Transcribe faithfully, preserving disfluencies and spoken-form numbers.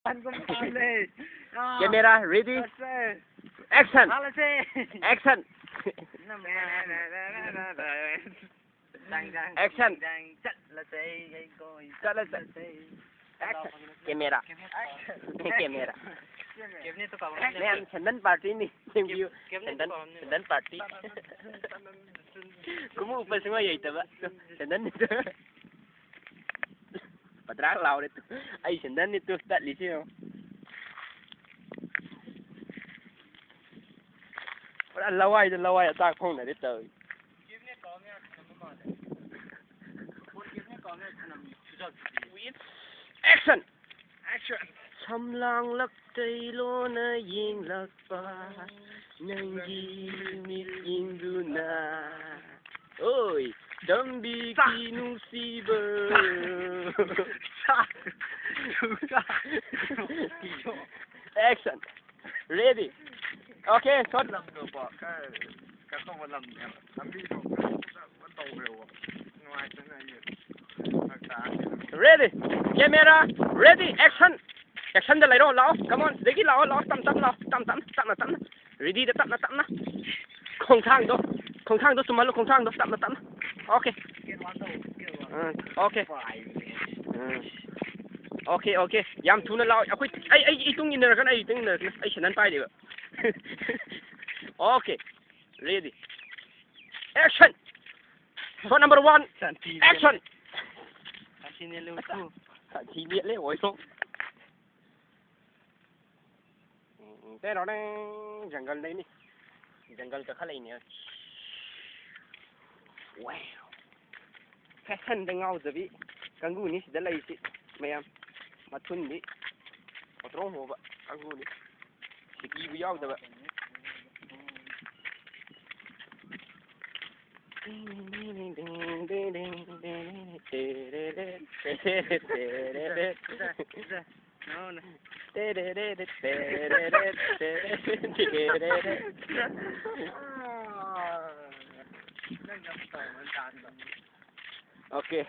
ꯄꯟꯒꯨꯝ ꯇꯧꯍꯜꯂꯦ꯫ ꯑꯥ꯫ Camera, ready? ꯆꯠꯁꯦ꯫ Action! ꯂꯥꯛꯂꯁꯦ꯫ Action! ꯗꯥꯡ, ꯗꯥꯡ, Action! ꯗꯥꯡ, ꯆꯠꯂꯁꯦ, ꯑꯩ ꯀꯣꯏ ꯆꯠꯂꯁꯦ꯫ ꯆꯠꯂꯁꯦ꯫ Action! Camera. Action! Camera꯫ ꯀꯦꯞꯅꯦꯠꯇꯣ ꯀꯥꯎꯔꯝꯃꯦ꯫ ꯃꯌꯥꯝ ꯁꯦꯟꯗꯟ party ꯅꯤ꯫ ꯌꯦꯡꯕꯤꯌꯨ꯫ ꯀꯦꯞꯅꯦꯠꯇꯣ ꯁꯦꯟꯗꯟ, ꯀꯥꯎꯔꯝꯃꯦ꯫ ꯁꯦꯟꯗꯟ party꯫ ꯈꯨꯃꯨꯛ ꯎꯞꯄ ꯁꯨꯡꯌꯥ ꯌꯥꯏꯇꯕ꯫ ꯁꯦꯟꯗꯟꯅꯤ꯫ ꯄꯗ꯭ꯔꯥꯛ ꯂꯥꯎꯔꯦ ꯇꯨ꯫ ꯑꯩ ꯁꯦꯟꯗꯟꯅꯤ ꯇꯨ ꯇꯠꯂꯤꯁꯤ ꯌꯦꯡꯉꯣ꯫ ꯄꯨꯔꯥ ꯂꯋꯥꯏꯗ ꯂꯋꯥꯏ ꯑꯇꯥꯛ ꯐꯥꯎꯅꯔꯦ ꯇꯧꯔꯤ꯫ Action! Action! ꯁꯝꯂꯥꯡꯂꯛꯇꯩ ꯂꯣꯟꯅ ꯌꯦꯡꯂꯛꯄ ꯅꯪꯒꯤ ꯃꯤꯠꯌꯦꯡꯗꯨꯅ꯫ ꯑꯣꯏ, ꯆꯝꯕꯤꯒꯤ ꯅꯨꯡꯁꯤꯕ꯫ Action! Ready? Okay, shot. ꯂꯝꯗꯣꯀꯣ, ꯈꯔ ꯀꯩꯅꯣ ꯇꯧꯕ ꯂꯝꯅꯦꯕ꯫ ꯂꯝꯕꯤꯗꯣ ꯈꯔ ꯐꯖꯕ ꯇꯧꯈ꯭ꯔꯦꯕ꯫ ꯅꯨꯡꯉꯥꯏꯇꯅ ꯑꯩ ꯐꯔꯛ ꯇꯥꯔꯅꯤ꯫ Ready? Camera, ready, action! Actionꯗ ꯂꯩꯔꯣ, ꯂꯥꯛꯑꯣ, come on, ꯁꯤꯗꯒꯤ ꯂꯥꯛꯑꯣ, ꯂꯥꯛꯑꯣ, ꯇꯞ ꯇꯞ ꯂꯥꯛꯑꯣ, ꯇꯞ ꯇꯞ, ꯇꯞꯅ ꯇꯞꯅ꯫ Readyꯗ ꯇꯞꯅ ꯇꯞꯅ꯫ ꯈꯣꯡꯊꯥꯡꯗꯣ, ꯈꯣꯡꯊꯥꯡꯗꯣ ꯆꯨꯝꯍꯜꯂꯨ, ꯈꯣꯡꯊꯥꯡꯗꯣ ꯇꯞꯅ ꯇꯞꯅ꯫ Okay. ꯑꯥ, okay. ꯑꯥ, okay, okay. ꯌꯥꯝ ꯊꯨꯅ ꯂꯥꯛꯑꯣ꯫ ꯑꯩꯈꯣꯏ, ꯑꯩ, ꯑꯩ ꯏꯇꯨꯡ ꯏꯟꯅꯔꯛꯀꯅꯨ, ꯑꯩ ꯏꯇꯨꯡ ꯏꯟꯅꯔꯛꯀꯅꯨ꯫ ꯑꯩ ꯁꯦꯟꯗꯟ ꯄꯥꯏꯔꯤꯕ꯫ Okay. Ready. Action! Shot number one. ꯁꯥꯟꯊꯤ꯫ Action! ꯁꯥꯟꯊꯤ ꯅꯦꯜꯂꯨ꯫ ꯁꯥꯟꯊꯤ ꯅꯦꯠꯂꯦ, ꯑꯣꯏꯊꯣꯛ꯫ ꯎꯝ, ꯎꯝ, ꯇꯦꯔꯣꯅꯦ, ꯖꯪꯒꯜꯗꯩꯅꯤ꯫ ꯖꯪꯒꯜ ꯀꯥꯈꯠꯂꯛꯏꯅꯦ꯫ Wow. Fashionꯗ ꯉꯥꯎꯖꯕꯤ ꯀꯥꯡꯕꯨꯅꯤ ꯁꯤꯗ ꯂꯩꯔꯤꯁꯤ ꯃꯌꯥꯝ꯫ ꯃꯊꯨꯟꯗꯤ ꯄꯣꯇ꯭ꯔꯣꯡ ꯍꯣꯕ ꯀꯥꯡꯕꯨꯅꯤ꯫ ꯁꯤꯀꯤꯕꯨ ꯌꯥꯎꯗꯕ꯫ Okay.